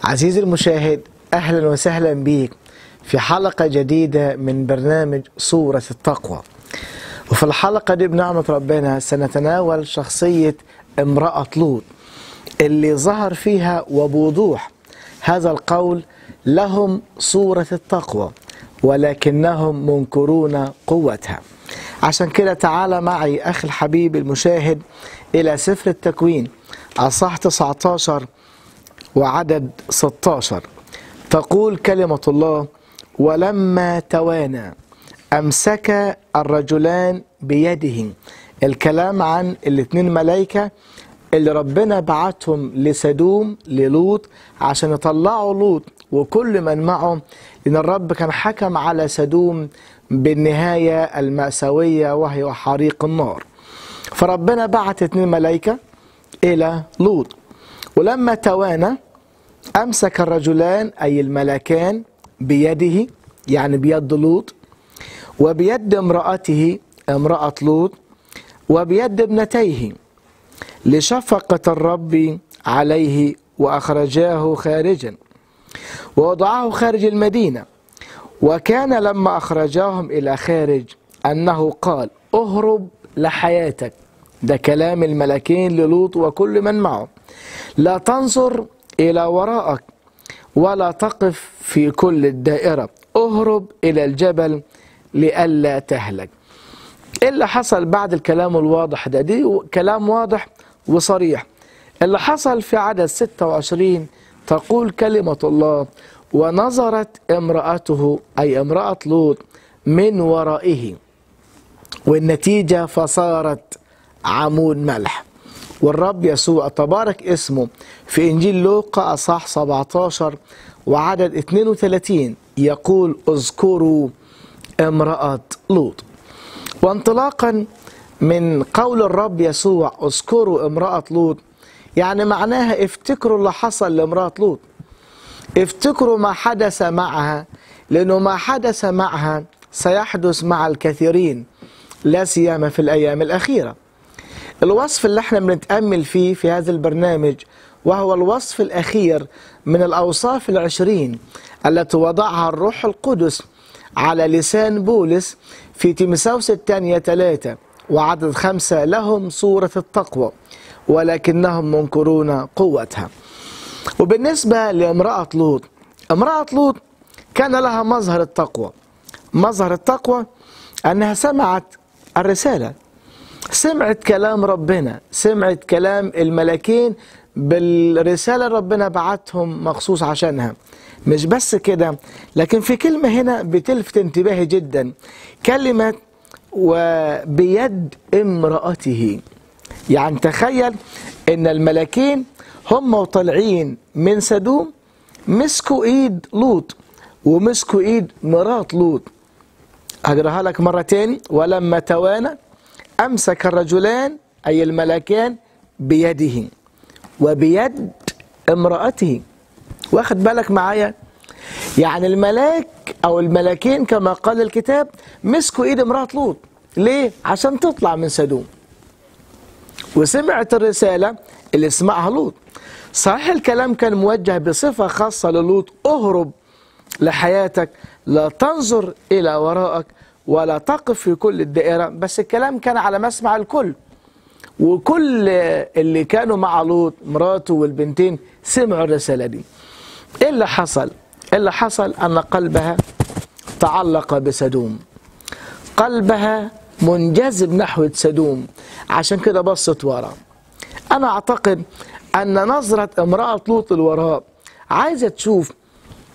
عزيزي المشاهد، أهلا وسهلا بك في حلقة جديدة من برنامج صورة التقوى. وفي الحلقة دي بنعمة ربنا سنتناول شخصية امرأة لوط اللي ظهر فيها وبوضوح هذا القول: لهم صورة التقوى ولكنهم منكرون قوتها. عشان كده تعال معي أخي الحبيب المشاهد إلى سفر التكوين أصحاح 19 وعدد 16. تقول كلمة الله: ولما توانى أمسك الرجلان بيده. الكلام عن الاثنين ملائكة اللي ربنا بعتهم لسدوم للوط عشان يطلعوا لوط وكل من معه، لأن الرب كان حكم على سدوم بالنهاية المأساوية وهي حريق النار. فربنا بعت اثنين ملائكة إلى لوط، ولما توانى أمسك الرجلان أي الملكان بيده، يعني بيد لوط وبيد امرأته امرأة لوط وبيد ابنتيه، لشفقة الرب عليه، وأخرجاه خارجا ووضعاه خارج المدينة. وكان لما أخرجاهم إلى خارج أنه قال: اهرب لحياتك. ده كلام الملكين للوط وكل من معه. لا تنظر إلى وراءك ولا تقف في كل الدائرة، اهرب إلى الجبل لئلا تهلك. إيه اللي حصل بعد الكلام الواضح ده؟ دي كلام واضح وصريح. اللي حصل في عدد 26 تقول كلمة الله: ونظرت امرأته أي امرأة لوط من ورائه، والنتيجة فصارت عمود ملح. والرب يسوع تبارك اسمه في إنجيل لوقا أصحاح 17 وعدد 32 يقول: اذكروا امرأة لوط. وانطلاقا من قول الرب يسوع اذكروا امرأة لوط، يعني معناها افتكروا اللي حصل لامرأة لوط، افتكروا ما حدث معها، لأنه ما حدث معها سيحدث مع الكثيرين لا سيما في الأيام الأخيرة. الوصف اللي احنا بنتأمل فيه في هذا البرنامج وهو الوصف الأخير من الأوصاف 20 التي وضعها الروح القدس على لسان بولس في تيموثاوس الثانية 3 وعدد 5: لهم صورة التقوى ولكنهم منكرون قوتها. وبالنسبة لامرأة لوط، امرأة لوط كان لها مظهر التقوى. مظهر التقوى أنها سمعت الرسالة، سمعت كلام ربنا، سمعت كلام الملكين بالرسالة ربنا بعتهم مخصوص عشانها. مش بس كده، لكن في كلمة هنا بتلفت انتباهي جدا، كلمة وبيد امرأته. يعني تخيل ان الملكين هم وطالعين من سدوم مسكوا ايد لوط ومسكوا ايد مرات لوط. هقراها لك مرة تاني: ولما توانى أمسك الرجلان أي الملكان بيده وبيد امرأته. واخد بالك معايا؟ يعني الملاك أو الملكين كما قال الكتاب مسكوا إيد امرأة لوط. ليه؟ عشان تطلع من سدوم. وسمعت الرسالة اللي سمعها لوط. صحيح الكلام كان موجه بصفة خاصة للوط: اهرب لحياتك، لا تنظر إلى وراءك ولا تقف في كل الدائرة، بس الكلام كان على مسمع الكل، وكل اللي كانوا مع لوط مراته والبنتين سمعوا الرسالة دي. إيه اللي حصل؟ اللي حصل أن قلبها تعلق بسدوم، قلبها منجذب نحو سدوم، عشان كده بصت ورا. أنا أعتقد أن نظرة امرأة لوط الوراء عايزة تشوف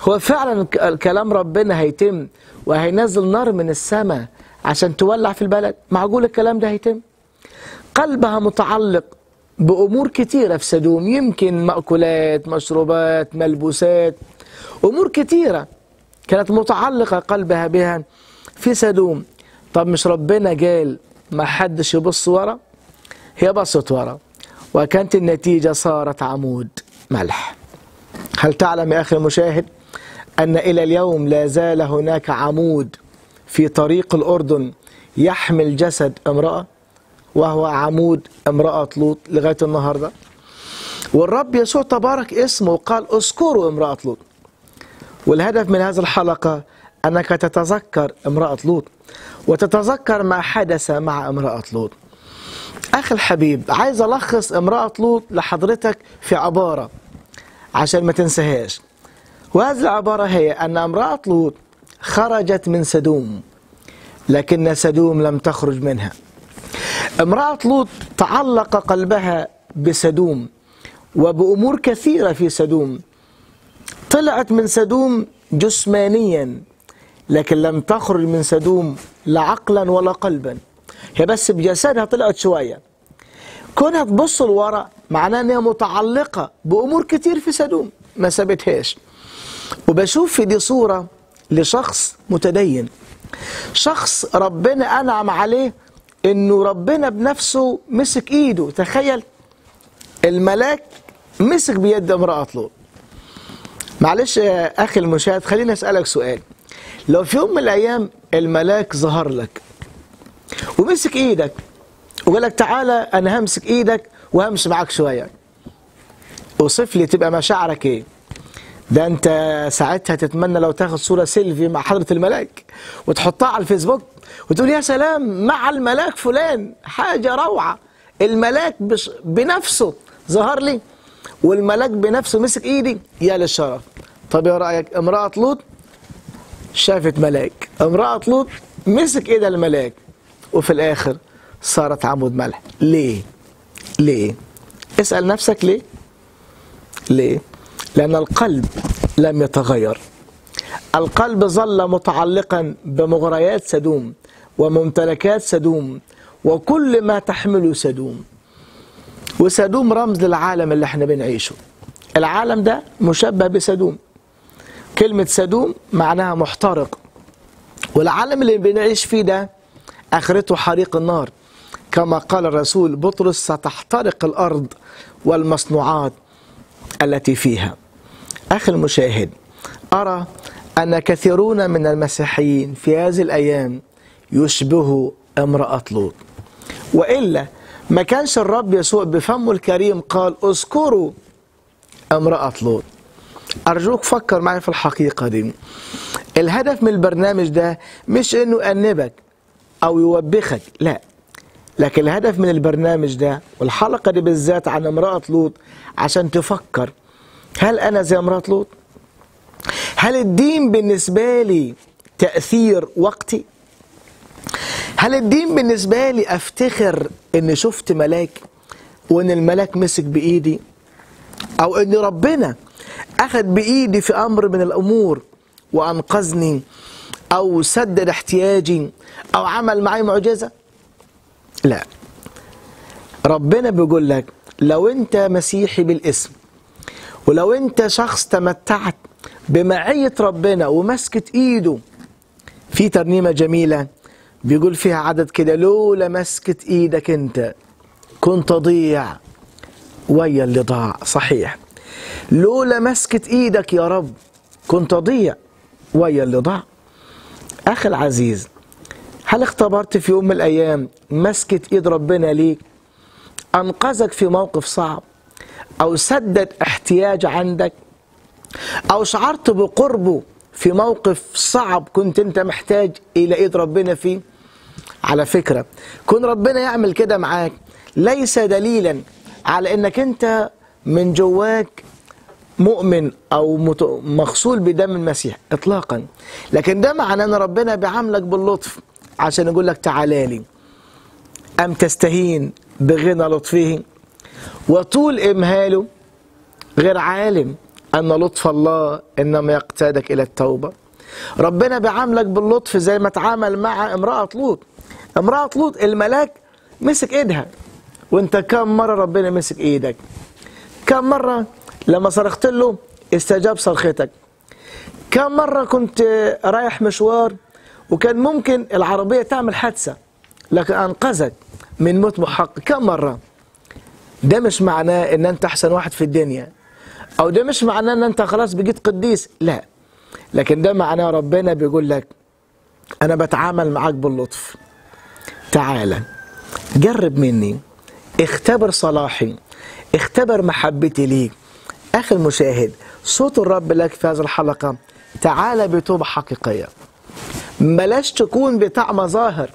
هو فعلا الكلام ربنا هيتم وهينزل نار من السماء عشان تولع في البلد؟ معقول الكلام ده هيتم؟ قلبها متعلق بأمور كتيرة في سدوم، يمكن مأكولات، مشروبات، ملبوسات، أمور كتيرة كانت متعلقة قلبها بها في سدوم. طب مش ربنا قال ما حدش يبص ورا؟ هي بصت ورا، وكانت النتيجة صارت عمود ملح. هل تعلم يا أخي المشاهد أن إلى اليوم لا زال هناك عمود في طريق الأردن يحمل جسد امرأة، وهو عمود امرأة لوط لغاية النهاردة؟ والرب يسوع تبارك اسمه وقال اذكروا امرأة لوط. والهدف من هذه الحلقة أنك تتذكر امرأة لوط وتتذكر ما حدث مع امرأة لوط. أخي الحبيب، عايز ألخص امرأة لوط لحضرتك في عبارة عشان ما تنساهاش، وهذه العبارة هي أن امرأة لوط خرجت من سدوم، لكن سدوم لم تخرج منها. امرأة لوط تعلق قلبها بسدوم وبأمور كثيرة في سدوم. طلعت من سدوم جسمانيا، لكن لم تخرج من سدوم لا عقلا ولا قلبا. هي بس بجسدها طلعت شوية. كونها تبص لورا معناه انها متعلقة بأمور كتير في سدوم ما سابتهاش. وبشوف في دي صورة لشخص متدين، شخص ربنا أنعم عليه انه ربنا بنفسه مسك ايده. تخيل الملاك مسك بيد امرأة لوط. معلش يا أخي المشاهد، خليني أسألك سؤال. لو في يوم من الأيام الملاك ظهر لك ومسك إيدك وقال لك تعالى أنا همسك إيدك وهمشي معاك شوية، وصف لي تبقى مشاعرك إيه؟ ده أنت ساعتها تتمنى لو تاخد صورة سيلفي مع حضرة الملاك وتحطها على الفيسبوك وتقول يا سلام مع الملاك فلان، حاجة روعة، الملاك بنفسه ظهر لي والملاك بنفسه مسك ايدي، يا للشرف. طب ايه رايك؟ امرأة لوط شافت ملاك، امرأة لوط مسك ايدها الملاك، وفي الاخر صارت عمود ملح. ليه؟ ليه؟ اسأل نفسك ليه؟ ليه؟ لأن القلب لم يتغير. القلب ظل متعلقا بمغريات سدوم وممتلكات سدوم وكل ما تحمله سدوم. وسدوم رمز للعالم اللي احنا بنعيشه. العالم ده مشبه بسدوم. كلمة سدوم معناها محترق، والعالم اللي بنعيش فيه ده آخرته حريق النار، كما قال الرسول بطرس ستحترق الأرض والمصنوعات التي فيها. أخي المشاهد، أرى أن كثيرون من المسيحيين في هذه الأيام يشبهوا امرأة لوط، وإلا ما كانش الرب يسوع بفمه الكريم قال اذكروا امرأة لوط. أرجوك فكر معي في الحقيقة دي. الهدف من البرنامج ده مش إنه يأنبك أو يوبخك، لا، لكن الهدف من البرنامج ده والحلقة دي بالذات عن امرأة لوط عشان تفكر، هل أنا زي امرأة لوط؟ هل الدين بالنسبة لي تأثير وقتي؟ هل الدين بالنسبة لي أفتخر إني شفت ملاك وإن الملاك مسك بإيدي، أو إن ربنا أخذ بإيدي في أمر من الأمور وأنقذني أو سدد احتياجي أو عمل معي معجزة؟ لا، ربنا بيقول لك لو أنت مسيحي بالاسم، ولو أنت شخص تمتعت بمعية ربنا ومسكة إيده، في ترنيمة جميلة بيقول فيها عدد كده، لولا مسكة إيدك أنت كنت أضيع ويا اللي ضاع. صحيح، لولا مسكة إيدك يا رب كنت أضيع ويا اللي ضاع. أخي العزيز، هل اختبرت في يوم من الأيام مسكة إيد ربنا ليك أنقذك في موقف صعب، أو سدد احتياج عندك، أو شعرت بقربه في موقف صعب كنت أنت محتاج إلى إيد ربنا فيه؟ على فكرة، كون ربنا يعمل كده معاك ليس دليلا على أنك أنت من جواك مؤمن أو مغسول بدم المسيح إطلاقا، لكن ده معناه أن ربنا بيعاملك باللطف عشان يقول لك تعالى لي. أم تستهين بغنى لطفه وطول إمهاله، غير عالم أن لطف الله إنما يقتادك إلى التوبة. ربنا بيعاملك باللطف زي ما تعامل مع امرأة لوط. امرأة لوط الملاك مسك إيدها، وانت كم مرة ربنا مسك إيدك؟ كم مرة لما صرخت له استجاب صرختك؟ كم مرة كنت رايح مشوار وكان ممكن العربية تعمل حادثة لكن أنقذك من موت محقق؟ كم مرة؟ ده مش معناه ان انت احسن واحد في الدنيا، او ده مش معناه ان انت خلاص بقيت قديس، لا، لكن ده معناه ربنا بيقول لك انا بتعامل معاك باللطف، تعالى جرب مني، اختبر صلاحي، اختبر محبتي ليك. أخي المشاهد، صوت الرب لك في هذه الحلقة: تعال بتوبة حقيقية. بلاش تكون بتاع مظاهر،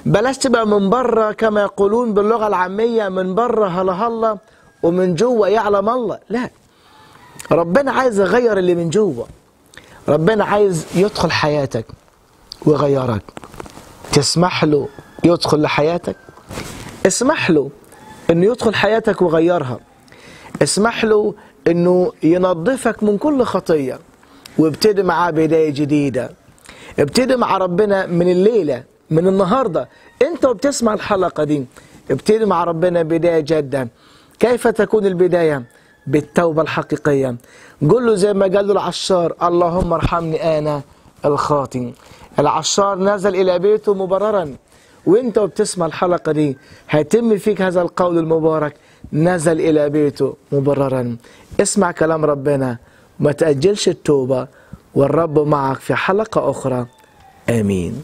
بلاش تبقى من بره كما يقولون باللغة العامية، من بره هلا هلا ومن جوه يعلم الله. لا، ربنا عايز يغير اللي من جوه. ربنا عايز يدخل حياتك ويغيرك. تسمح له يدخل لحياتك؟ اسمح له انه يدخل حياتك ويغيرها. اسمح له انه ينظفك من كل خطية، وابتدي معاه بداية جديدة. ابتدي مع ربنا من الليلة، من النهاردة، انت وبتسمع الحلقة دي ابتدي مع ربنا بداية جادة. كيف تكون البداية؟ بالتوبة الحقيقية. قل له زي ما قال له العشار: اللهم ارحمني أنا الخاطئ. العشار نزل إلى بيته مبررا. وانت وبتسمع الحلقة دي هيتم فيك هذا القول المبارك: نزل إلى بيته مبررا. اسمع كلام ربنا، ما تأجلش التوبة، والرب معك في حلقة أخرى. آمين.